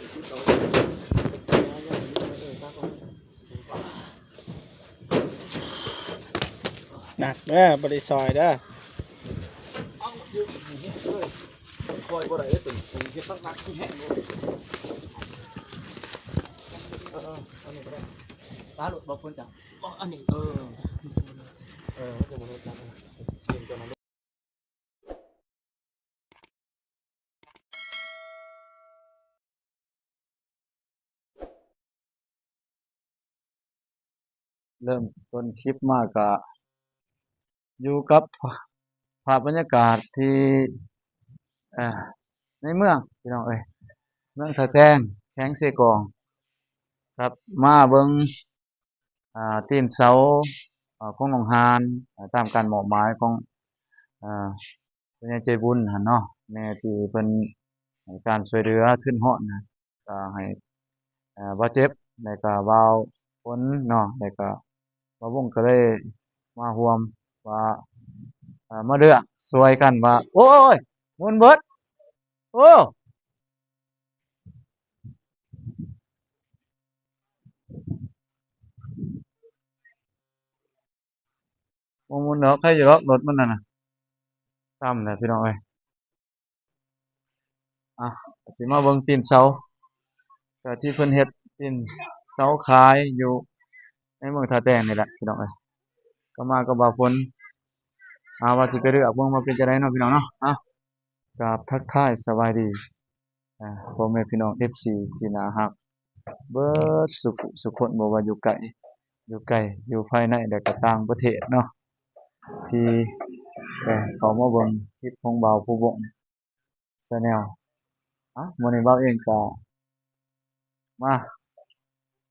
ໜັກເດີ ບໍ່ໄດ້ຊ່ອຍເດີ. ເອົາ ຢູ່ ນີ້ເຮັດເລີຍ ຄ່ອຍບໍ່ໄດ້ເດ້ ຕົວນີ້ເຮັດໜັກໆ ແຮງເລີຍ. ເອີໆ ເອົານີ້ກໍໄດ້ ຕາໂລດບໍ່ ເພິ່ນຈະ ບໍ່ ອັນນີ້ ເອີ ເອີ ມັນຈະບໍ່ຮູ້ຈັກ ເລີ່ມຕົ້ນຄລິບມາກະຢູ່ກັບພາບບັນຍາກາດທີ່ ເອີ ໃນເມືອງ ພີ່ນ້ອງເອີຍ ເມືອງທ່າແຕງ ແຂວງເຊກອງ ກັບມາເບິ່ງ ອ່າ ຕີນເສົາ ອ່າ ຂອງໜອງຫານ ອ່າ ຕາມການມອບໝາຍຂອງ ອ່າ ຜູ້ໃຫຍ່ໃຈບຸນຫັ້ນເນາະ ແມ່ທີ່ເພິ່ນໃຫ້ການຊ່ວຍເຫຼືອທຶນຮອນນະ ກໍໃຫ້ ອ່າ ບ່າວເຈັບ ແລ້ວກໍບ່າວຝົນເນາະ ແລ້ວກໍບ່າວວົງກໍເລີຍມາຮ່ວມວ່າ ອ່າ ມາເລືອກຊ່ວຍກັນວ່າ ໂອ້ຍ ໝຸນເບິດ ໂອ້ ບໍ່ໝຸນດອກ ໃຄຢູ່ດອກ ລົດມັນນັ້ນນະ ຊ້ຳແຫຼະ ພີ່ນ້ອງເອີຍ. ອ່ະ ກໍຊິມາເບິ່ງຕີນເສົາ ກໍທີ່ເພິ່ນເຮັດຕີນເສົາຂາຍຢູ່ໃນເມືອງທ່າແຕງນີ້ແຫຼະ ພີ່ນ້ອງເອີຍ. ກໍມາກັບບ່າວຝົນ ອ່າ ວ່າຊິໄປເລືອກເບິ່ງວ່າເປັນຈັ່ງໃດເນາະ ພີ່ນ້ອງເນາະ. ອ່ະ ກາບທັກທາຍສະບາຍດີ ອ່າ ພໍ່ແມ່ພີ່ນ້ອງເອັຟຊີທີ່ໜ້າຮັກເບິດສຸຂູສຸຄົນ ບໍ່ວ່າຢູ່ໃກ້ຢູ່ໄກ ຢູ່ພາຍໃນ ແລະ ກໍຕ່າງປະເທດເນາະ ທີ່ ເອີ ເຂົ້າມາເບິ່ງຄລິບຂອງບ່າວພູວົງ Channel. ອ່ະ ມື້ນີ້ບ່າວເອງກໍມາ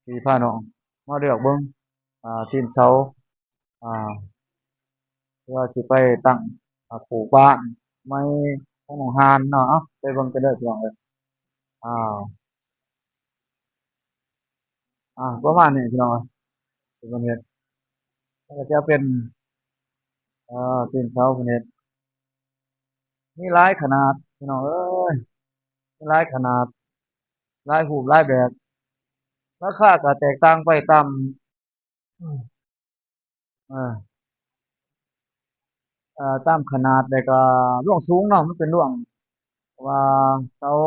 ຊິພານ້ອງມາເລືອກເບິ່ງ ອ່າ ຕີນເສົາ ອ່າ ເພື່ອຊິໄປຕັ້ງ ອ່າ ປູກບ້ານໃໝ່ຂອງໜອງຫານເນາະ. ເອົາ ໄປເບິ່ງກັນເດີພີ່ນ້ອງເອີຍ. ອ່າ ອ່າ ປະມານນີ້ພີ່ນ້ອງເອີຍ ທີ່ເພິ່ນເຮັດ ມັນກໍຈະເປັນ ເອີ ຕີນເສົາເພິ່ນເຮັດ ມີຫຼາຍຂະໜາດພີ່ນ້ອງເອີຍ ມີຫຼາຍຂະໜາດ ຫຼາຍຮູບຫຼາຍແບບ ລາຄາກໍແຕກຕ່າງໄປຕາມ ເອີ ເອີ ຕາມຂະໜາດ ແລ້ວກໍລວງສູງເນາະ ມັນເປັນລວງ ເພາະວ່າເສົາ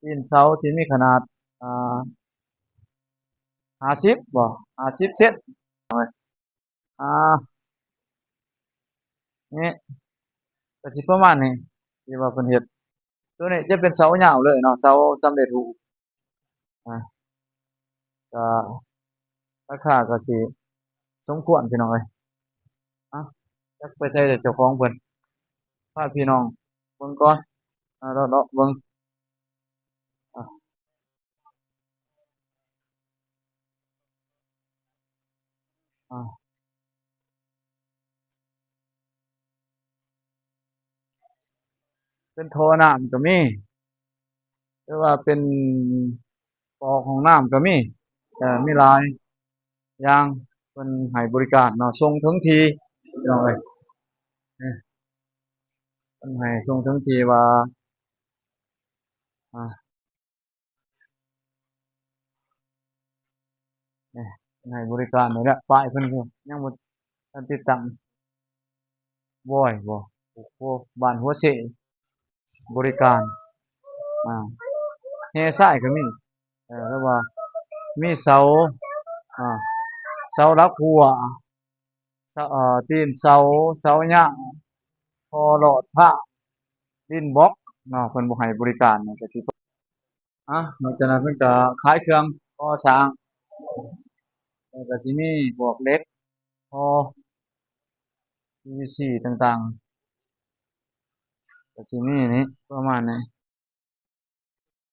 ຕີນເສົາທີ່ມີຂະໜາດ ອ່າ ຫ້າສິບບໍ ຫ້າສິບເຊັນ ອ່າ ນີ້ກໍຊິປະມານນີ້ ທີ່ວ່າເພິ່ນເຮັດ ຕົວນີ້ຈະເປັນເສົາຍາວເລີຍເນາະ ເສົາສຳເລັດຮູບ ອ່າ ກໍລາຄາກໍຊິສົມຄວນພີ່ນ້ອງເອີຍ. ອ່ະ ຈັກໄປໃສແລ້ວເຈົ້າຂອງເພິ່ນ ພາພີ່ນ້ອງເບິ່ງກ່ອນ ອ່າ ເລາະໆເບິ່ງ ອ່ະ ອ່າ ເປັນທໍ່ນ້ຳກໍມີ ຫຼືວ່າເປັນປອກຫ້ອງນ້ຳກໍມີ ເອີ ມີຫຼາຍຢ່າງ ເພິ່ນໃຫ້ບໍລິການເນາະ ສົ່ງເຖິງທີ່ ພີ່ນ້ອງເອີຍ ນີ້ ເພິ່ນໃຫ້ສົ່ງເຖິງທີ່ວ່າ ອ່າ ນີ້ ໃຫ້ບໍລິການນີ້ແຫຼະ ປ້າຍເພິ່ນກໍຍັງບໍ່ທັນຕິດຕັ້ງ ວອຍບໍ່ ໂອ້ໂຫ ບ້ານຫົວເຊ ບໍລິການ ອ່າ ແຮ່ຊາຍກໍມີ ເອີ ແລ້ວວ່າມີເສົາ ອ່າ ເສົາຫຼັກຫົວ ເສົາ ເອີ ຕີນເສົາ ເສົາຍາງ ທໍ່ຫຼອດຜ້າ ດິນບລັອກເນາະ ເພິ່ນບໍ່ໃຫ້ບໍລິການ ກໍຊິ ອ່ະ ນອກຈາກນັ້ນເພິ່ນກໍຂາຍເຄື່ອງກໍ່ສ້າງ ແລ້ວກໍຊິມີພວກເຫຼັກ ທໍ່ ພີວີຊີ ຕ່າງໆ ກໍຊິມີນີ້ ປະມານນີ້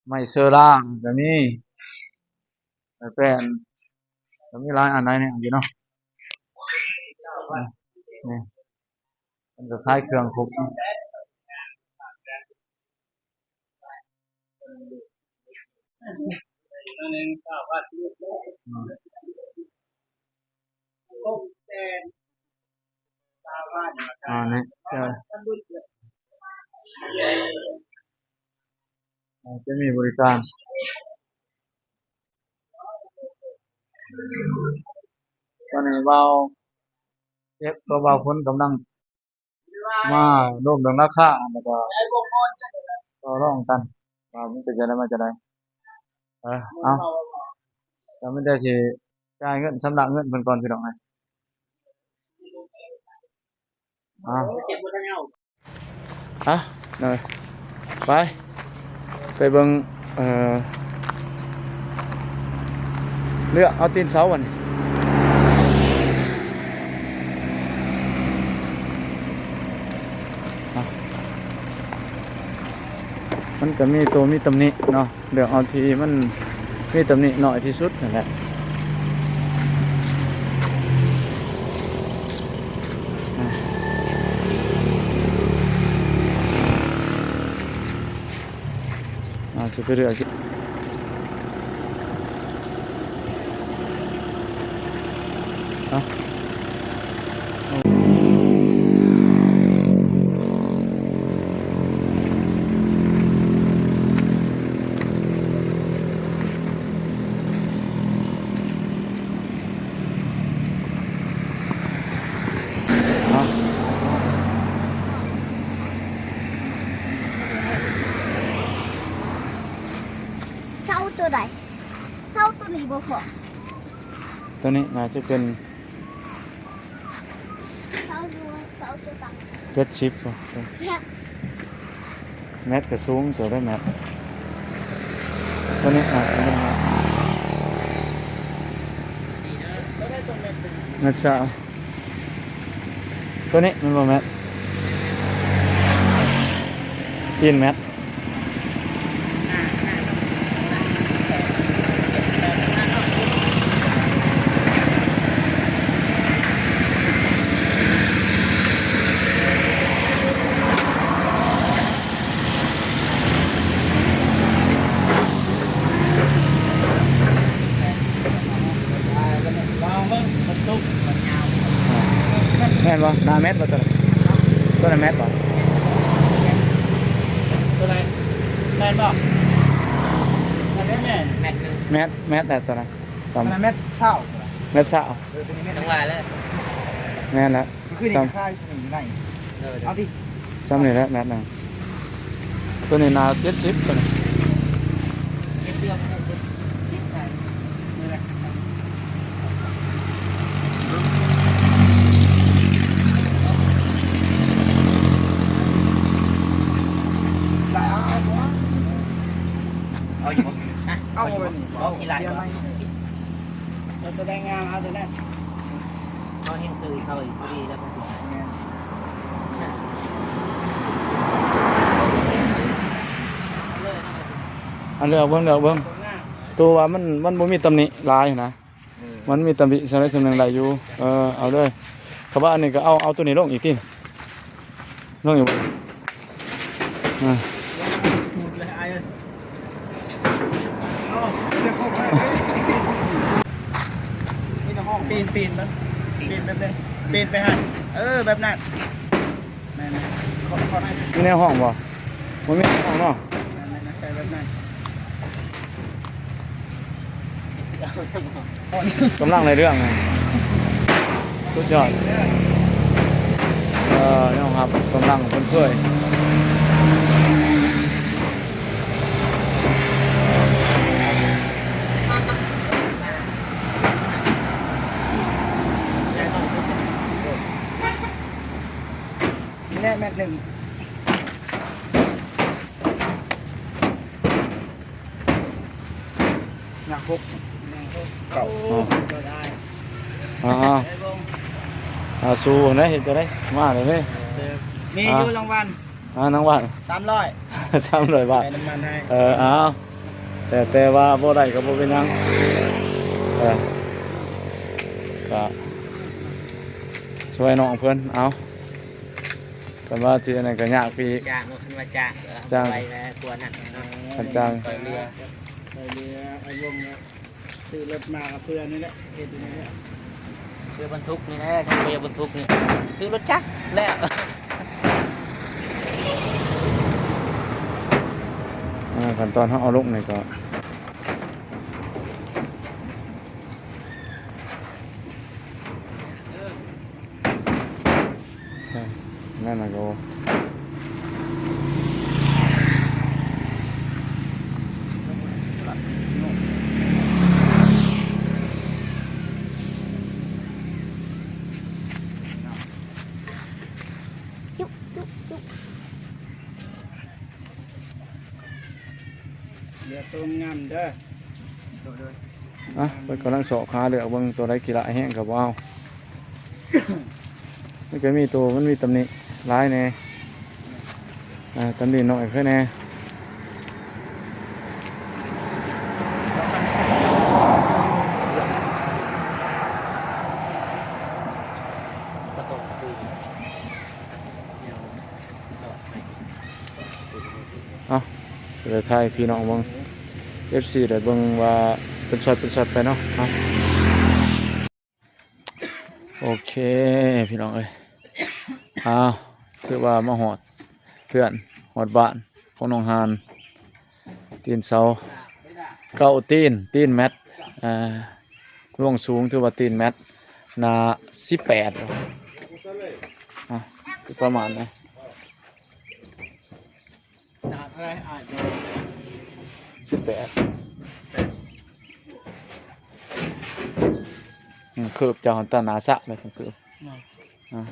ໄມ້ເຊີລາກໍມີ ໄມ້ແປ້ນ ກໍມີຫຼາຍອັນຫຼາຍແນວຢູ່ເນາະ ນີ້ ເພິ່ນກໍຂາຍເຄື່ອງຄົບ ອ່າ ນີ້ ເອີ ຈະມີບໍລິການ. ຕອນນີ້ບ່າວເອັກກັບບ່າວພົນກຳລັງມາລົມເລື່ອງລາຄາ ແລ້ວກໍຕໍ່ລອງກັນວ່າມັນເປັນຈັ່ງໃດມາຈັ່ງໃດ. ເອີ ເອົາ ກໍມີແຕ່ຊິຈ່າຍເງິນ ຊຳລະເງິນເພິ່ນກ່ອນ ພີ່ນ້ອງເອີຍ. ເອົາ ເອົາ ໄປ ໄປເບິ່ງ ເອີ ເລືອກເອົາຕີນເສົາບັດນີ້. ມັນກໍມີໂຕມີຕຳໜິເນາະ. ເລືອກເອົາທີ່ມັນມີຕຳໜິໜ້ອຍທີ່ສຸດນັ້ນແຫຼະ. ອາ ຊິໄປເລືອກ ເສົາໂຕໃດ? ເສົາໂຕນີ້ບໍ່ພໍ. ໂຕນີ້ໜ້າຈະເປັນ ເສົາຢູ່ ເສົາໂຕຕ່ຳ ເຈັດສິບບໍ່? ແມັດກໍສູງເຕີບໄດ໋ແມັດ. ໂຕນີ້ໜ້າຊິແມ່ນແມັດ ແມັດຊາວ. ໂຕນີ້ແມ່ນບໍ່ແມັດ? ຕີນແມັດ. ແມ່ນບໍ່? ໜ້າແມັດບໍ່ຕົວນັ້ນ? ຕົວນັ້ນແມັດບໍ່? ຕົວໃດ? ແມ່ນບໍ່? ແມັດ ແມັດ ແມັດແຫຼະຕົວນັ້ນ. ຕຳ ອັນນັ້ນແມັດຊາວ ແມັດຊາວ. ເອີ ຕົວນີ້ແມັດ ຈັ່ງວ່າແຫຼະ ແມ່ນລະ. ຄືນີ້ຂາຍຕົວນີ້ຢູ່ໃນ ເອີ ເອົາຕິ ຊ່ຳນີ້ແຫຼະແມັດໜຶ່ງ. ຕົວນີ້ໜ້າເຈັດສິບ ຕົວນີ້ ເຈັດສິບ. ເອົາຢູ່ບໍ່? ເອົາບໍ່ບັດນີ້? ເອົາ ເອົາ ເອົາ ເອົາ ເອົາຕົວໃດງາມ ເອົາຕົວນັ້ນ. ເຮົາເຫັນຊື່ເຂົາອີກພໍດີແລ້ວ ແມ່ນ ອັນເລືອກເບິ່ງ ເລືອກເບິ່ງ ໂຕວ່າມັນ ມັນບໍ່ມີຕຳໜິຫຼາຍນະ. ເອີ ມັນມີຕຳໜິສ່ຳໃດສ່ຳໜຶ່ງໄດ້ຢູ່. ເອີ ເອົາເລີຍ. ຄັນວ່າອັນນີ້ກໍເອົາ ເອົາໂຕນີ້ລົງອີກຕິ ລົງອີກບໍ່? ອ່າ ປີນ ປີນມັນ ປີນແບບໃດ? ປີນໄປຫັ້ນ ເອີ ແບບນັ້ນ. ແມ່ນ ຂໍ ຂໍໃຫ້ ມີແນວຫ້ອງບໍ່? ບໍ່ມີແນວຫ້ອງເນາະ. ແມ່ນໆ ໃສ່ແບບນັ້ນ ກຳລັງໄດ້ເລື່ອງ ສຸດຍອດ. ເອີ ຍອມຮັບກຳລັງເພິ່ນເຜີຍ. ນີ້ແຫຼະແມັດໜຶ່ງ ໜັກຫົກ ເກົ້າ. ໂອ້ ກໍໄດ້ ອ່າ ອ່າ ສູ້ນະ ເຮັດຈັ່ງໃດ ມາເລີຍເດ້. ມີຢູ່ ອ່າ ລາງວັນ ອ່າ ລາງວັນ ສາມຮ້ອຍ ສາມຮ້ອຍບາດ ໃສ່ນ້ຳມັນໃຫ້. ເອີ ເອົາ ແຕ່ ແຕ່ວ່າບໍ່ໄດ້ກໍບໍ່ເປັນຫຍັງ. ເອີ ກໍຊ່ວຍນ້ອງເພິ່ນ ເອົາ. ຄັນວ່າຊິອັນນັ້ນກໍຍາກໄປອີກ ຍາກເນາະ. ຄັນວ່າຈ້າງ ຈ້າງ ໄປແລ້ວ ກວ່ານັ້ນເນາະ. ຄັນຈ້າງ ຊ່ວຍເຫຼືອ ຊ່ວຍເຫຼືອໄອ້ວົງເນາະ. ຊື້ລົດມາກໍເພື່ອນີ້ແຫຼະ ເຮັດຢູ່ນີ້ແຫຼະ ເພື່ອບັນທຸກນີ້ແຫຼະ. ຄັນບໍ່ຢາກບັນທຸກນີ້ ຊື້ລົດຈັກແລ້ວ. ອ່າ ຂັ້ນຕອນເຮົາເອົາລົງນີ້ກໍ ນັ້ນນະກໍ ຈຸ ຈຸ ຈຸ ເລືອກຕົວງາມເດີ. ອ່ະ ເພິ່ນກຳລັງຊອກຫາເລືອກເບິ່ງ ຕົວໃດຂີ້ຫຼ້າແຮງກໍບໍ່ເອົາ. ມັນກໍມີຕົວ ມັນມີຕຳໜິຫຼາຍແດ່ ອ່າ ຕຳໜິໜ້ອຍແຄ່ແດ່. ເອົາ ຊິໄດ້ຖ່າຍໃຫ້ພີ່ນ້ອງເບິ່ງ ເອັຟຊີ ໄດ້ເບິ່ງວ່າເປັນຊັອດເປັນຊັອດໄປເນາະ. ເອົາ ໂອເຄ ພີ່ນ້ອງເອີຍ ອ້າວ ຖືວ່າມາຮອດເຮືອນ ຮອດບ້ານຂອງນ້ອງຫານ ຕີນເສົາ ເກົ້າຕີນ ຕີນແມັດ ອ່າ ລວງສູງ ຖືວ່າຕີນແມັດ ໜ້າສິບແປດ ອ່ະ ຊິປະມານນີ້ ໜ້າເທົ່າໃດອ້າຍ? ສິບແປດ ອືມ ເຄີບເຈົ້າຫັ້ນຕາໜ້າສະເລີຍ ເຄີບ ອ່າ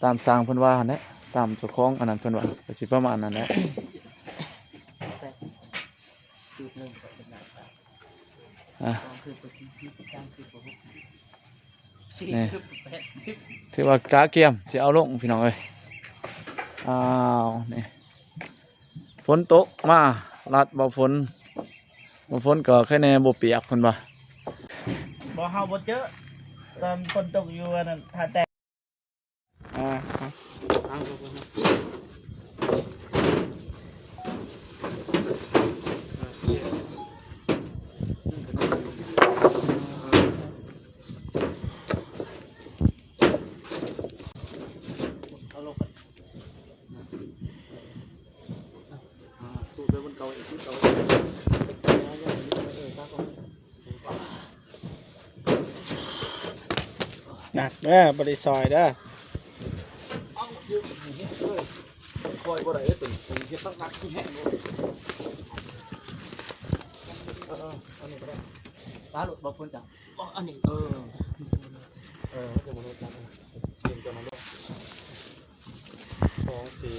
ຕາມຊ່າງເພິ່ນວ່າຫັ້ນແຫຼະ ຕາມເຈົ້າຂອງອັນນັ້ນເພິ່ນວ່າ ກໍຊິປະມານນັ້ນແຫຼະ. ອ່ະ ນີ້ ຖືວ່າກະກຽມຊິເອົາລົງ ພີ່ນ້ອງເອີຍ. ອ້າວ ນີ້ ຝົນຕົກມາ ລັດບໍ່ຝົນ ບໍ່ຝົນກໍໃຄແດ່ບໍ່ປຽກ ເພິ່ນວ່າ. ບໍ່ ເຮົາບໍ່ເຈີ ຕອນຝົນຕົກຢູ່ອັນນັ້ນ ທ່າແຕກ. ອ່າ ເອົາລົງ ອ່າ ຕູດໄປບົນເກົ່າອີກ ຄືເກົ່າ. ໜັກເດີ ບໍ່ໄດ້ຊ່ອຍເດີ. ເອົາ ເດີອີກ ເຮັດເລີຍ ຄ່ອຍບໍ່ໄດ້ເດີ ຕົວນີ້ເຮັດໜັກໆ ແຮງເລີຍ. ເອີ ເອີ ອັນນີ້ກໍໄດ້ ປາໂລດບໍ່ ຝົນຈ້າ. ອໍ ອັນນີ້ ເອີ ເອີ ມັນຈະບໍ່ໂດນຈັບ ເປັນຕົວນັ້ນໂດດ ສອງ ສີ່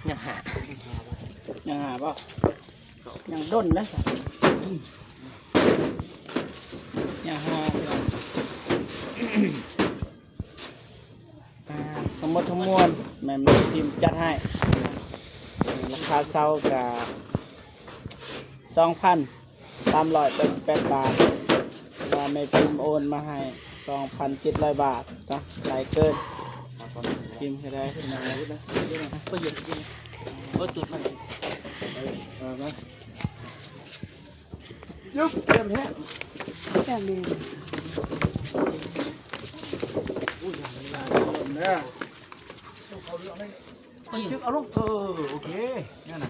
ຍັງຫ້າ ຍັງຫ້າບໍ່ ຍັງຫ້າບໍ່? ຍັງດົນເດ້ ຍັງຫ້າ ອ່າ ທັງໝົດທັງມວນ ແມ່ນແມ່ພິມຈັດໃຫ້ ລາຄາເຊົ່າກະ ສອງພັນ ສາມຮ້ອຍແປດສິບແປດບາດ ແຕ່ວ່າແມ່ພິມໂອນມາໃຫ້ ສອງພັນເຈັດຮ້ອຍບາດເນາະ ຫຼາຍເກີນ ພິມໃຫ້ໄດ້ ປະຫຍັດ ເອົາຈຸດມັນ ເອີ ເອີ ມາ ຢຸບ ຕຽມແຮງ ຕຽມດີ ອຸ້ຍ ຢ່າງນີ້ນະ ເອົາລົງ ເອີ ໂອເຄ ນັ້ນນະ.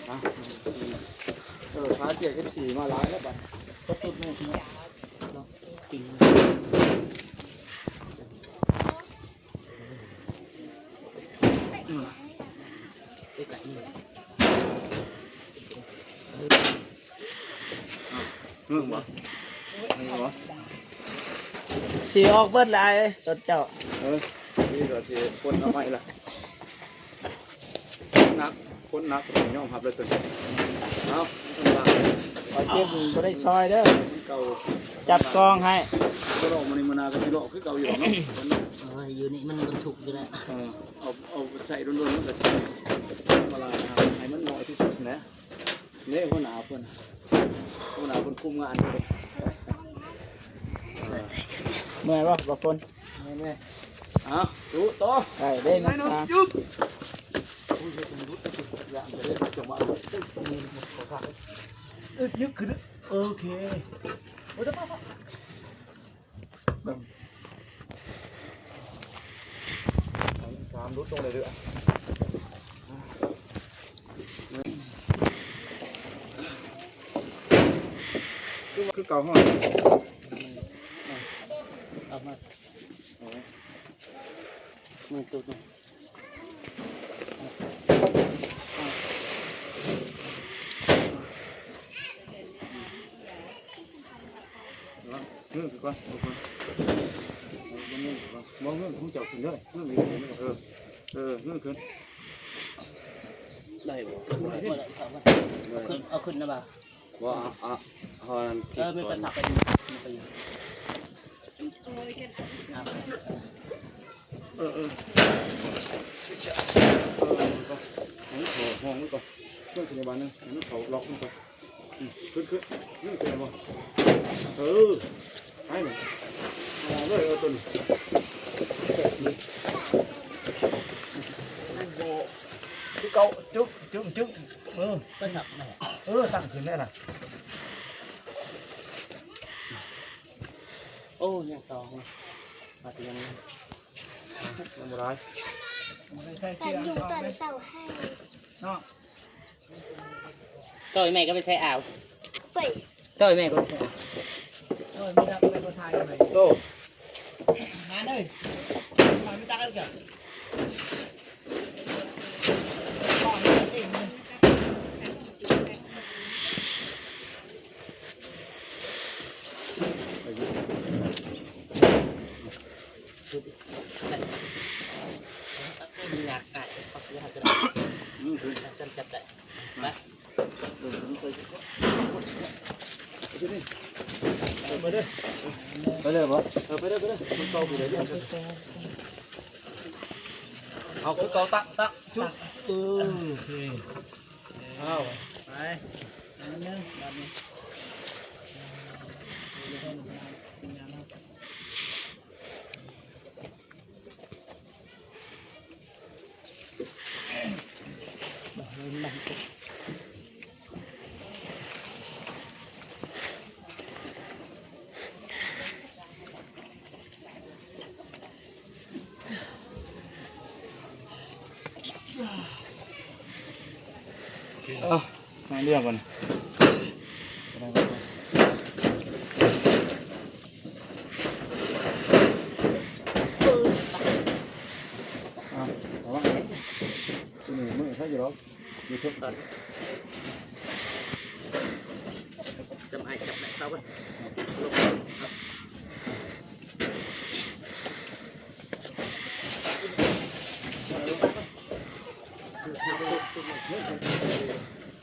ອ່ະ ເອີ ພາເສຍເອັບຊີມາຫຼາຍແລ້ວບັດ ກໍສຸດແມ່ນເນາະ ເອີ ເບິ່ງບໍ່ ເຫັນບໍ່ ສີອອກເບິດຫຼາຍ ລົດເຈົ້າ ເອີ ນີ້ກໍຊິຄົນເອົາໃໝ່ລະ ໜັກ ຄົນໜັກ ຕ້ອງຍອມຮັບເລີຍຕົວນີ້ ເອົາ ເອົາ ເຈັບບໍ່ໄດ້ຊ່ອຍເດີ ເກົ່າ ຈັບກອງໃຫ້ ບໍ່ລອກມື້ນີ້ມື້ໜ້າກໍຊິລອກຄືເກົ່າຢູ່ດອກເນາະ ເອີ ຢູ່ນີ້ມັນບັນທຸກຢູ່ແລ້ວ ເອີ ເອົາ ເອົາໃສ່ດົນໆ ມັນກໍຊິທຳມະດາ ໃຫ້ມັນໜ້ອຍທີ່ສຸດນະ. ນີ້ຫົວໜ້າເພິ່ນ ຫົວໜ້າເພິ່ນຄຸມງານເດ້ ເມື່ອຍບໍ່ ບໍ່ຝົນ ເມື່ອຍ ເມື່ອຍ ເອົາ ສູ້ຕໍ່ ໄດ້ເດ້ ນັກສາ ອຸ້ຍ ເຮັດສະດຸດ ຢ່າງເດ້ ຈັງຫວະ ອຶດ ຍຶກຂຶ້ນ ໂອເຄ ໂອ້ຍ ຕາຍ ຕາຍ ຕາຍ. ສາມ ຫຼຸດລົງເລື້ອຍໆ ຄືວ່າ ຄືເກົ່າ ຮ້ອຍ ເອົາມາ ໂອ້ຍ ມືຕຸດ ເງື້ອຄືກ່ອນ ເງື້ອຄືກ່ອນ ບໍ່ເງື້ອຄືກ່ອນ ບໍ່ເງື້ອ ຂອງເຈົ້າຂຶ້ນເດີ ເງື້ອ ເອີ ເອີ ເງື້ອຂຶ້ນ ໄດ້ບໍ່? ບໍ່ໄດ້ ບໍ່ໄດ້ ເອົາຂຶ້ນ ເອົາຂຶ້ນນະບ່າວ ບໍ່ ເອົາ ເອົາ ເອົາອັນ ເອີ ມັນໄປສັບໄປຢູ່ ມັນໄປຢູ່ ເອີ ເອີ ເອີ ໃຫ້ມັນເຂົ້າຫ້ອງມັນກ່ອນ ເຄື່ອງພະຍາບານນະ ໃຫ້ມັນເຂົ້າລັອກມັນກ່ອນ ອືມ ຂຶ້ນ ຂຶ້ນ ຂຶ້ນໄປບໍ່? ເອີ ໄປມັນ ເອົາເລີຍ ເອົາຕົວນີ້ ຄືເກົ່າ ຈຶ່ງ ຈຶ່ງ ຈຶ່ງ ເອີ ໄປສັບນັ້ນແຫຼະ ເອີ ຕັ້ງຂຶ້ນແລ້ວນະ ໂອ້ ຍັງສອງ ມາແຕ່ຍັງ ຍັງບໍ່ໄດ້ ບໍ່ໄດ້ໃສ່ເສື້ອ ຕອນຢູ່ຕອນເຊົ້າໃຫ້ ເນາະ ໂຕຍແມ່ກໍໄປໃສ່ອາວ ເປີຍ ໂຕຍແມ່ກໍໄປໃສ່ອາວ ໂຕຍມີດັກແມ່ກໍຖ່າຍໄວ້ ໂຕ ມາເດີ ມາມີຕັກເອົາເຈົ້າ ໄປເລີຍບໍ່? ເອີ ໄປເລີຍ ໄປເລີຍ ຄົນເກົ່າຜູ້ໃດເລີຍ ເອົາຄືເກົ່າ ຕັກ ຕັກ ຈຸ ເອີ ໂອເຄ ເອົາ ໄປ ອັນໜຶ່ງ ບາດນີ້ ເອົາ ມາເລື່ອງກ່ອນ ເອົາ ເອົາ ຕົວນີ້ມັນໃຊ້ຢູ່ດອກ ຢູ່ເທິງ ຈຳໄອ້ ຈຳໄດ້ ເອົາໄວ້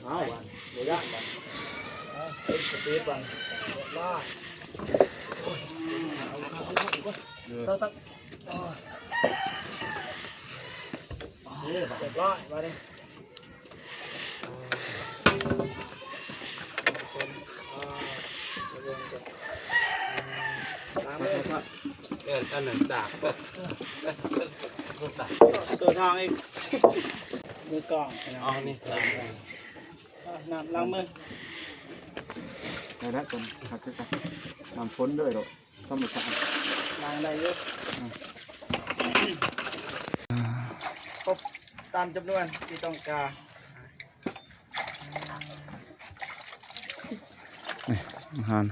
ເອົາ ບໍ່ຢ້ານ ເອົາ ເປັນສະເຕດບັງ ລາດ ເອີ ເອົາ ເອົາ ເອົາ ເອີ ຮຽບຮ້ອຍ ບາດນີ້ ເອີ ອັນນັ້ນດາບ ຕົວທາງອີກ ມືກອງ ເອົານີ້ ນ້ຳລ້າງມື ໄດ້ແລ້ວ ຕົວນີ້ຄັກຄືກັນ ນ້ຳຝົນເດີ ທຳມະຊາດ ລ້າງໄດ້ຢູ່ ອືມ ຄົບຕາມຈຳນວນທີ່ຕ້ອງການ ນີ້ ອາຫານ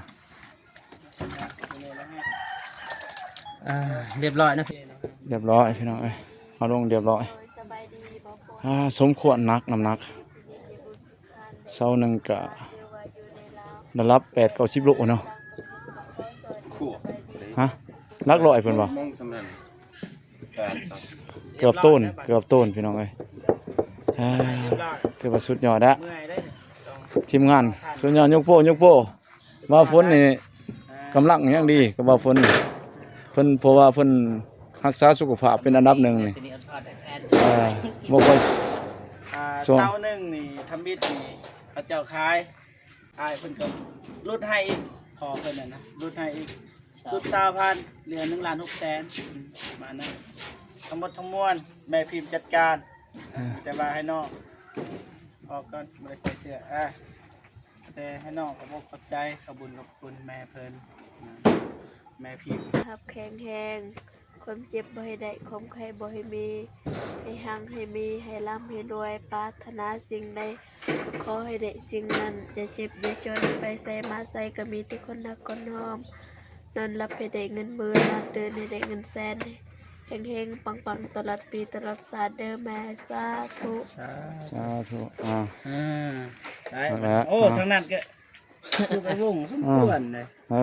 ອ່າ ຮຽບຮ້ອຍນະ ຮຽບຮ້ອຍພີ່ນ້ອງເອີຍ ເຮົາລົງຮຽບຮ້ອຍ ອ່າ ສົມຄວນໜັກ ນ້ຳໜັກ ເສົາໜຶ່ງກະລະດັບແປດເກົ້າສິບໂລເນາະ ຮະ ຫຼັກຮ້ອຍເພິ່ນວ່າ ໂມງສ່ຳນັ້ນ ເກືອບໂຕນ ເກືອບໂຕນ ພີ່ນ້ອງເອີຍ ອ່າ ຖືວ່າສຸດຍອດແລ້ວ ທີມງານ ສຸດຍອດ ຍົກໂປ້ ຍົກໂປ້ ບ່າວຝົນນີ້ກຳລັງຍັງດີກັບບ່າວຝົນ ເພິ່ນ ເພາະວ່າເພິ່ນຮັກສາສຸຂະພາບເປັນອັນດັບໜຶ່ງນີ້ ເອີ ບໍ່ຄ່ອຍ ອ່າ ຊ່ວງ ເສົາໜຶ່ງນີ້ ທຳອິດນີ້ ເຂົາເຈົ້າຂາຍ ອ້າຍເພິ່ນກໍຫຼຸດໃຫ້ອີກ ພໍ່ເພິ່ນນັ້ນນະ ຫຼຸດໃຫ້ອີກ ຫຼຸດຊາວພັນ ເຫຼືອໜຶ່ງລ້ານຫົກແສນ ປະມານນັ້ນ ທັງໝົດທັງມວນ ແມ່ພິມຈັດການ ເອີ ມີແຕ່ວ່າໃຫ້ນ້ອງອອກກ່ອນ ບໍ່ໄດ້ໃສ່ເສື້ອ ເອີ ແຕ່ໃຫ້ນ້ອງຂອບອົກຂອບໃຈ ຂອບບຸນຂອບຄຸນແມ່ເພິ່ນ ອືມ ແມ່ພິມ ສຸຂະພາບແຂງແຮງ ຄວາມເຈັບບໍ່ໃຫ້ໄດ້ ຄວາມໄຂ້ບໍ່ໃຫ້ມີ ໃຫ້ຮັ່ງໃຫ້ມີ ໃຫ້ລ່ຳໃຫ້ລວຍ ປາດຖະໜາສິ່ງໃດກໍຂໍໃຫ້ໄດ້ສິ່ງນັ້ນ ຢ່າເຈັບຢ່າຈົນ ໄປໃສມາໃສກໍມີແຕ່ຄົນຮັກຄົນຫອມ ນອນຫຼັບໃຫ້ໄດ້ເງິນໝື່ນ ນອນຕື່ນໃຫ້ໄດ້ເງິນແສນ ເຮັງໆ ປັງໆ ຕະຫຼອດປີຕະຫຼອດຊາດເດີແມ່ ສາທຸ ສາທຸ ສາທຸ ອ່າ ອ່າ ໄດ້ ນັ້ນແຫຼະ ໂອ້ ອ່າ ທາງນັ້ນກໍ ຄືໄປວົງສົມຄວນເດ້ ເອີ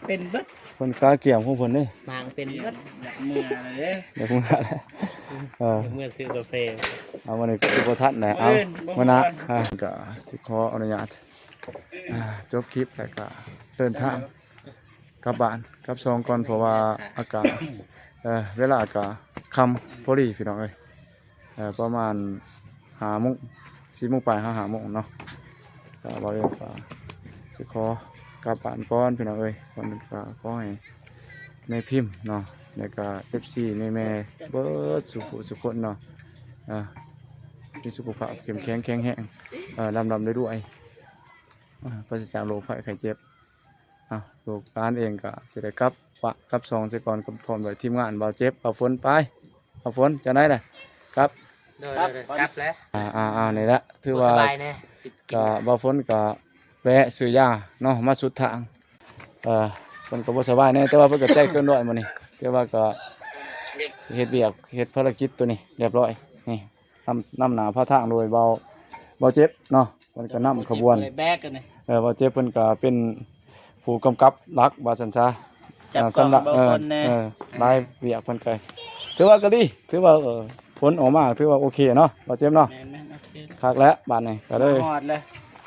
ເປັນເບິດ ເພິ່ນກະກຽມຂອງເພິ່ນເດ້ ໝາກເປັນເບິດ ຢາກເມືອແລ້ວເດ້ ຢາກເມືອແລ້ວ ເອີ ຢາກເມືອຊື້ກາເຟ ເອົາ ມື້ນີ້ກໍຊິບໍ່ທັນແຫຼະ ເອົາ ມື້ໜ້າ ອ່າ ກໍຊິຂໍອະນຸຍາດ ອ່າ ຈົບຄລິບ ແລ້ວກໍເດີນທາງກັບບ້ານກັບຊ່ອງກ່ອນ ເພາະວ່າອາກາດ ເອີ ເວລາກໍຄ່ຳພໍດີ ພີ່ນ້ອງເອີຍ. ເອີ ປະມານຫ້າໂມງ ສີ່ໂມງປາຍ ຫາຫ້າໂມງເນາະ ກໍເວົ້າເລື່ອງ ກໍຊິຂໍກັບບ້ານກ່ອນ ພີ່ນ້ອງເອີຍ ກ່ອນອື່ນກໍຂໍໃຫ້ແມ່ພິມເນາະ ແລ້ວກໍເອັຟຊີ ແມ່ໆ ເບິດສູ່ຜູ້ສູ່ຄົນເນາະ ເອີ ມີສຸຂະພາບເຂັ້ມແຂງແຂງແຮງ ເອີ ລ່ຳໆ ລວຍໆ ເອີ ປາສະຈາກໂລກໄພໄຂ້ເຈັບ. ເອົາ ລູກຫຼານເອງກໍຊິໄດ້ກັບປະກັບຊ່ອງເສຍກ່ອນ ກັບພ້ອມດ້ວຍທີມງານ ບ່າວເຈັບ ບ່າວຝົນ ໄປ ບ່າວຝົນ ຈັ່ງໃດລະ ກັບ ໂດຍ ໂດຍ ກັບແລ້ວ ອ່າໆໆ ນີ້ລະ ຖືວ່າ ບໍ່ສະບາຍແນ່ ກໍບ່າວຝົນກໍແວະຊື້ຢາເນາະ ມາສຸດທາງ ເອີ ເພິ່ນກໍບໍ່ສະບາຍແນ່ ແຕ່ວ່າເພິ່ນກໍໃຈເກີນຮ້ອຍມື້ນີ້ ແຕ່ວ່າກໍເຮັດວຽກ ເຮັດພາລະກິດໂຕນີ້ຮຽບຮ້ອຍ ນີ້ ນຳ ນຳໜ້າພາທາງໂດຍບ່າວ ບ່າວເຈັບເນາະ ເພິ່ນກໍນຳຂະບວນ ບໍ່ໄດ້ແບກອັນນີ້ ເອີ ບ່າວເຈັບເພິ່ນກໍເປັນຜູ້ກຳກັບຫຼັກວ່າຊັ້ນຊະ ຈັບ ອ່າ ກອງ ສຳລັບ ບ່າວຝົນແນ່ ເອີ ອ່າ ຫຼາຍວຽກເພິ່ນກໍ ຖືວ່າກໍດີ ຖືວ່າ ເອີ ຜົນອອກມາຖືວ່າໂອເຄເນາະ ບ່າວເຈັບເນາະ ແມ່ນໆ ໂອເຄ ຄັກແລ້ວບາດນີ້ກໍເລີຍ ຮອດແລ້ວ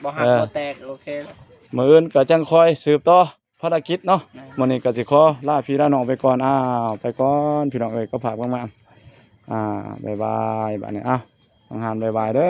ບໍ່ຫັກ ເອີ ບໍ່ແຕກ ໂອເຄແລ້ວ ມື້ອື່ນກໍຈັ່ງຄ່ອຍສືບຕໍ່ ພາລະກິດເນາະ ແມ່ນ ມື້ນີ້ກໍຊິຂໍລາພີ່ລານ້ອງໄປກ່ອນ ອ້າວ ໄປກ່ອນ ພີ່ນ້ອງເອີຍ ກໍຝາກມາ ອ່າ ບາຍບາຍ ບາດນີ້ ອ້າວ ທາງຮ້ານ ບາຍບາຍເດີ.